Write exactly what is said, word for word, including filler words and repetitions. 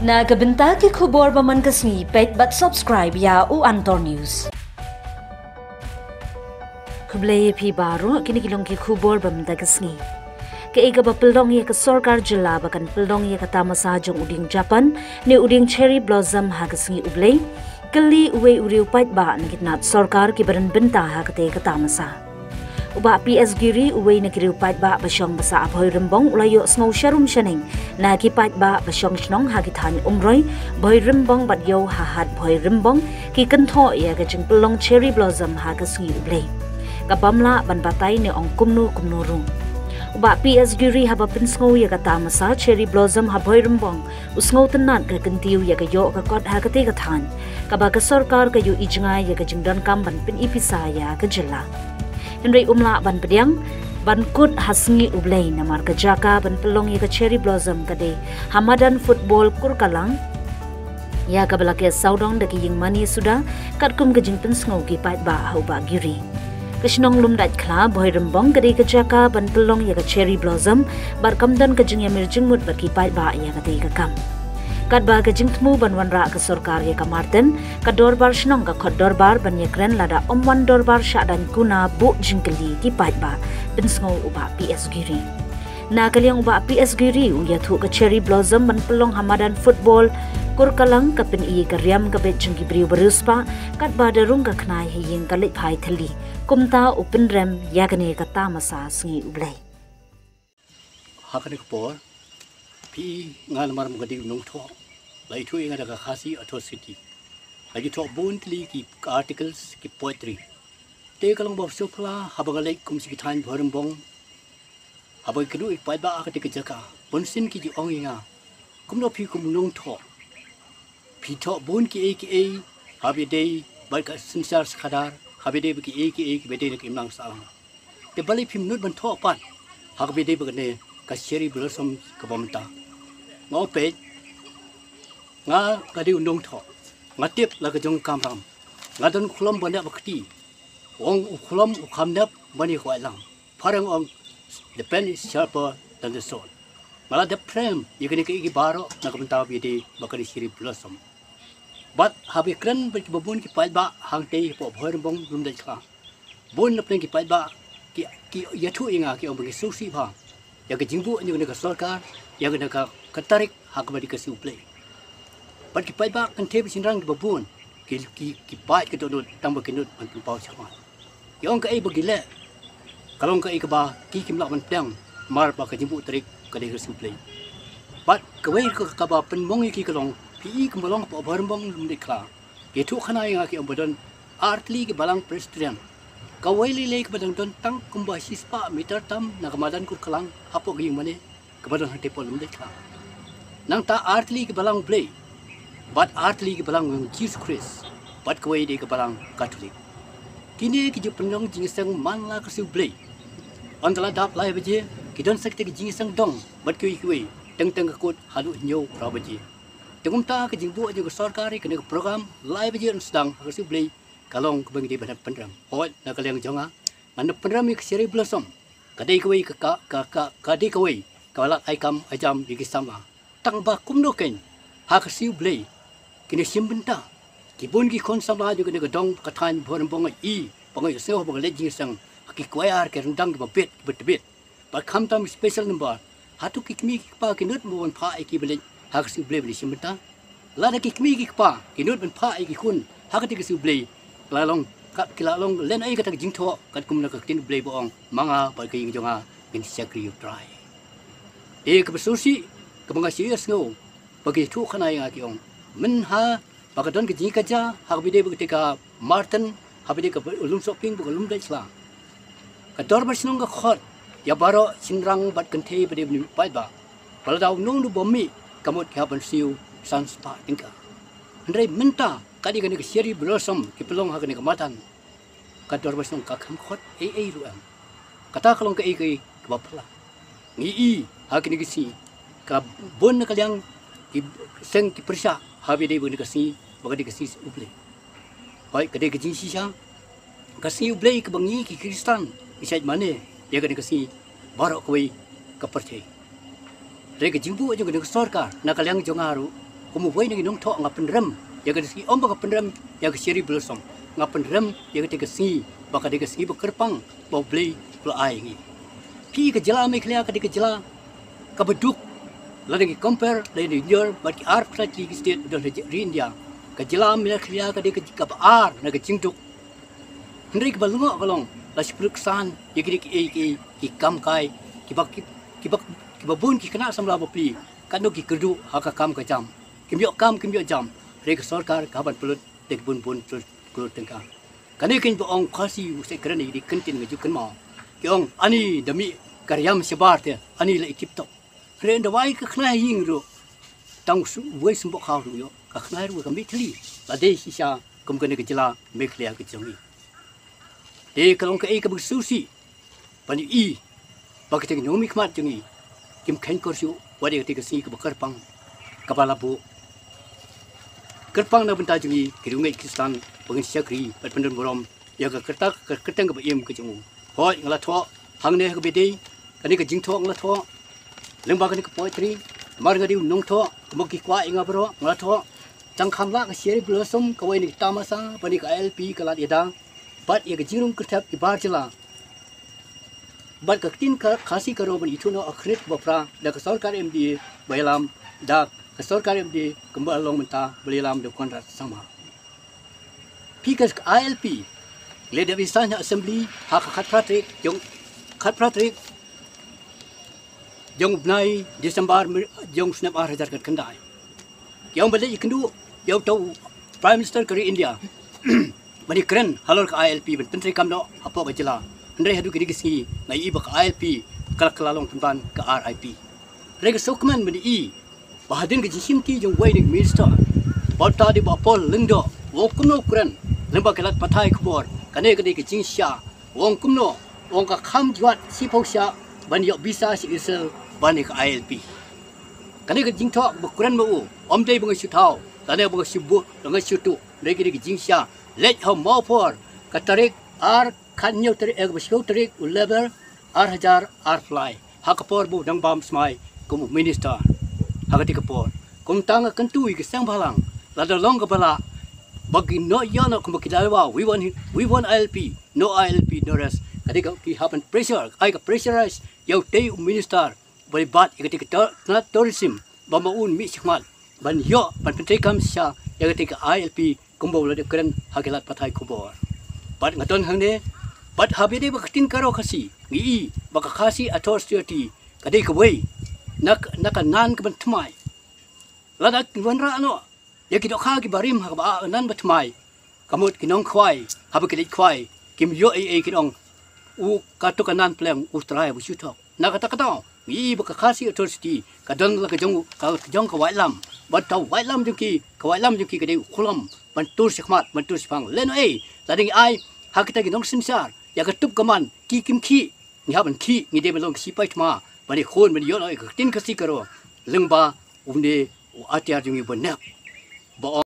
Na ka bynta ki khubor ba man ka sngi, peit bad subscribe ïa u Antor News. Khublei ïa phi baroh, kine ki long ki khubor ba mynta ka sngi. Kaei kaba pynlong ïa ka sorkar jylla ba kan pynlong ïa ka tamasa jong u dieng Japan ne u dieng Cherry Blossom ha ka sngi U Blei? Kylli uwei u riew paidbah na ki tnat sorkar kiba don bynta ha katei ka tamasa. U Bah P S Giri, uwei na ki riew paidbah ba shong ba sah ha Bhoirymbong, u la ïohsngew sharum shaneng na ki paidbah ba shong shnong ha ki thaiñ Umroi, Bhoirymbong bad Ïew ha Hat Bhoirymbong ki kynthoh ïa ka jingpynlong Cherry Blossom ha ka sngi U Blei. Ka bym lah ban batai ne ong kumno kumno ruh. U Bah P S Giri haba pynsngew ïa ka tamasa Cherry Blossom ha Bhoirymbong, u sngewtynnad ka kyntiew ïa ka ïoh ka kot ha katei ka thaiñ, kaba ka sorkar ka ïohi jngai ïa ka jingdonkam ban pyni pisa ïa ka jylla. Hynrei um lah ban pdiang ban kut ha sngi U Blei namar ka jaka ban pynlong ïa ka Cherry Blossom ka dei ha madan football Kurkalang, ïa kaba la kiew sawdong da ki ïingmane suda, katkum ka jingpynsngew ki paidbah ha u Bah Giri. Ka shnong Lumdaitkhla, Bhoirymbong ka dei ka jaka ban pynlong ïa ka Cherry Blossom, bad kam don ka jingïamir jingmut bad ki paidbah ïa katei ka kam. Katba ka jingthmu ban wanrah ka sorkar ïa ka Marten, ka dorbar shnong ka khot dorbar ban ïakren lada ym wan dorbar shah daiñ kuna buh jingkylli ki paidbah, pynsngew u Bah P S Giri. Na ka liang u Bah P S Giri, u ïathuh ka Cherry Blossom ban pynlong ha madan football Kurkalang ka pyni ka riam ka beit jong ki briew ba riewspah, katba da rung ka khnai ha ïing ka leit phai thylli. Kumta u pynrem ïa kane ka tamasa sngi U Blei. Ha kane ka por, phi, nga namar ma nga dei u nongthoh, la ïathuh ïa nga da ka Khasi Author City. La ïathuh bun tylli ki articles, ki poetry. Te ka long ba sngewphylla haba nga leit kum sha ki thaiñ Bhoirymbong, haba ki kynduh ki paidbah ha katei ka jaka, bunsien ki ju ong ïa nga, kumno phi kum u nongthoh, phi thoh bun kiei kiei haba ïadei bad ka synshar skhadar, haba ïadei bad kiei kiei kiba ïadei na ka imlang sahlang. Te balei phim nud ban thoh pat ha kaba ïadei bad kane ka Cherry Blossom kaba mynta? Nga ong peit, nga, nga dei u nongthoh, nga tip la ka jong u kamram. Nga don u khlem ba nep ba kti. U ong u khlem u kham nep ban ïa kwai lang. Phareng ong, the pen is sharper than the sword. Nga la dep pynrem ïa kine kiei kiei baroh na ka bynta ba ïadei bad kane Cherry Blossom. Bad haba ïakren bad kiba bun ki paidbah hangtei hapoh Bhoirymbong, Lumdaitkhla, bun na pdeng ki paidbah ki, ki ïathuh ïa nga, ki ong ba ngi sngewsih bha ïa ka jingbuh jong kane ka sorkar ïa kane ka, ka tarik ha kaba dei ka sngi U Blei. Bad ki paidbah kynthei bad shynrang kiba bun ki, ki, ki paid ki dohnud tang ba ki nud ban pynpaw shakhmat. Ki ong kaei ba ki leh ka long kaei kaba ki, kim lah ban pdiang, namar ba ka jingbuh tarik ka dei ka sngi U Blei. Bad kawei ka, kaba pynmong ïa ki ka long, phi i kumba long hapoh Bhoirymbong, Lumdaitkhla, ki ïathuh khana ïa nga, ki ong ba don ar tylli ki balang Presbyterian. Kawei lei lei kaba dang don tang kumba shispah meter tam na ka madan Kurkalang hapoh ka ïingmane kaba don hangtei hapoh Lumdaitkhla. Nangta ar tylli ki balang U Blei, bad ar tylli ki balang u Jisu Khrist, bad kawei dei ka balang Katholik. Kine ki ju pynlong jingïaseng man la ka sngi U Blei. Ynda la dap lai baje, ki don sa kitei ki jingïaseng dong bad kiwei kiwei, teng teng ka kut haduh hynñiew phra baje. Te kumta ka jingbuh jong ka sorkar ïa kane ka program lai baje yn sdang ha ka sngi U Blei, ka long kaba ngi dei ban pynrem. Hooid, na ka liang jong nga, ngan pynrem ïa ka Cherry Blossom. Ka dei kawei ka, ka, ka, ka, ka dei kawei kaba lad ai kam ai jam ïa ki samla. Tang ba kumno keiñ, ha ka sngi U Blei, kine shim bynta ki bun ki khun samla jong kane ka dong ka thaiñ Bhoirymbong, i, ba nga ïohsngew ba nga leit jingïaseng ha ki choir, ki ryndang kiba bit, kiba tbit. Bad khamtam ki special number. Hato ki kmie ki kpa ki nud mo ban phah ïa ki ban leit ha ka sngi U Blei ban leit shim bynta? Lada ki kmie ki kpa ki nud ban phah ïa ki khun ha katei ka sngi U Blei, ki la long, ka, ki la long lehnohei kata ka jingthoh, katkum na ka ktien U Blei ba ong, ma nga bad ka ïing jong nga ngin shakri U Trai. Te kaba sngewsih kaba nga shu ïohsngew ba ki ïathuh khana ïa nga, ki ong, mynha ba ka don ka jingkajia ha kaba ïadei bad katei ka Marten, ha kaba ïadei ka Lumsohpieng bad ka Lumdaitkhla, ka dorbar shnong ka khot ïa baroh shynrang bad kynthei ba dei bad paidbah ba lada uno uno ba mih, ka mut ki hap ban siew san spah tyngka. Hynrei mynta ka dei kane ka Cherry Blossom ki pynlong ha kane ka madan, ka dorbar shnong ka kham khot ei ei ruh em. Kata ka long kaei kaei kaba phylla. Ngi i ha kine ki sngi, ka bun na ka liang ki seng ki pyrshah ha kaba ïadei bad kane ka sngi ba ka dei ka sngi U Blei. Hooid, ka dei ka jingshisha, ka sngi U Blei kaba ngi ki Khristan ngi shait mane ïa kane ka sngi baroh kawei ka pyrthei. Hynrei ka jingbuh jong kane ka sorkar na ka liang jong nga ruh, Kum uwei na ki nongthoh nga pynrem ïa ka sngi, ym ba nga pynrem ïa ka cherry blossom, nga pynrem ïa kata ka sngi ba ka dei ka sngi ba kyrpang ba U Blei u la ai ïa ngi. Phi ka jylla Meghalaya ka dei ka jylla kaba duk lada ngi compare lada ngi ïoh bad ki arphew tylli ki state don ha ri India. Ka jylla Meghalaya ka dei ka kaba ar na ka jingduk. Hynrei kaba lyngngoh ka long la shu pynruksan ïa kine kiei kiei ki kam kai kiba ki- kiba kiba bun ki khynnah samla bapli katno ki kyrduh ha ka kam ka jam. Kim ïoh kam kim ïoh jam. Hynrei ka sorkar ka ban pynlut da ki bun bun klur klur tyngka. Kane keiñ ba ong Khasi u seh kren ïa ki kyntien nga ju kynmaw. Ki ong ani da mih ka riam shabar te ani la i tip top. Hynrei ynda wai ka khnai ïing ruh tang su wei symboh khaw ruh ïoh ka khnai ruh ka mih thli. La dei shisha kum kane ka jylla Meghalaya ka jong ngi. Te ka long kaei kaba sngewsih ban ïohi ba kita ki nongmihkhmat jong ngi kim kheiñkor shuh wat ïa kata ka sngi kaba kyrpang kaba la buh kyrpang na bynta jong ngi ki riewngeit Khristan ba ngin shakri bad pyndon burom ïa ka kyrta ka kyrteng kaba im ka jong u. Hooid nga la thoh hangne ha kaba dei kane ka jingthoh nga la thoh lyngba kane ka poetry. Mar nga dei u nongthoh kumba ki kwah ïa nga baroh nga la thoh. Tang kham lah ka cherry blossom kawei na ki tamasa ba ne ka I L P ka lad ïada bad ïa ka jingrung kyrthep ki bar jylla. Bad ka ktien ka Khasi Garo ban ithuh noh ha khyrnit ba phra da ka sorkar M D A ba ïalam da ka sorkar M D A kumba long mynta ba ïalam da Conrad Sangma. Phi ka I L P leh da bisan ha assembly ha ka khatphra tarik jong khatphra tarik jong u bnai December jong u snem ar hajar khatkhyndai. Ïa u ba leh ïa kynduh ïa uta u Prime Minister ka ri India ban ïa kren halor ka I L P ban pyntreikam noh hapoh ka jylla. Hynrei haduh kine ki sngi nga ïohi ba ka I L P ka la kylla long pynban ka R I P. Hynrei ka sngewkmen ban ïohi ba hadien ka jingshimti jong uwei na ki minister ba uta dei Bah Paul Lyngdoh u ong kumno u kren lyngba ka lad pathai khubor kane ka dei ka jingshisha. U ong kumno? U ong ka kham jwat shiphew shah ban ïoh visa sha Israel ban ïa ka I L P. Kane ka jingthoh ba kren ma u ym dei ba nga shu thaw lane ba nga shu buh lane nga shu tuh. Dei kane ka jingshisha. Leit ha u Mawphor ka tarik ar khathynñiew tarik eh kaba shiphew tarik u November ar hajar arphew lai ha ka por ba u dang bam smai kum u minister. Ha kata ka por kumta nga kyntu ïa ki seng bhalang lada long kaba lah ba ki noh ïa noh kumba ki dawa we want we want I L P, no I L P no rest. Ka dei ka ki hap ban pressure ai ka pressurize ïa utei u minister ba dei bat ïa kata ka tnat tourism ba ma un mih shakhmat ban ïoh ban pyntreikam shisha ïa kata ka I L P kumba u la dep kren ha ki lad pathai khubor. Bad nga don hangne bad haba ïadei bad ka ktien Garo Khasi ngi i ba ka Khasi Author Society ka dei kawei na ka- na ka nan ka ban thymmai. Lada ki wanrah noh ïa ki dohkha ki barim ha kaba ah nan ba thymmai ka mut ki nongkhwai haba ki leit khwai kim ïoh ei ei ki ong u kato ka nan pleng u trai ba shu thok. Na kata ka daw ngi i ba ka Khasi Author Society ka don la ka jong ka jong ka waitlam. Bad ka waitlam jong ki ka waitlam jong ki ka dei u khulom ban tur shakhmat ban tur shaphang. Lehnohei lada ngi ai ha kita ki nongsynshar ïa ka tup ka man ki kim khih ngi hap ban khih ngi dei ban long ka sipai thma ban ïakhun ban ïoh noh ïa ka ktien Khasi Garo lyngba une u atiar jong ngi ba nep ba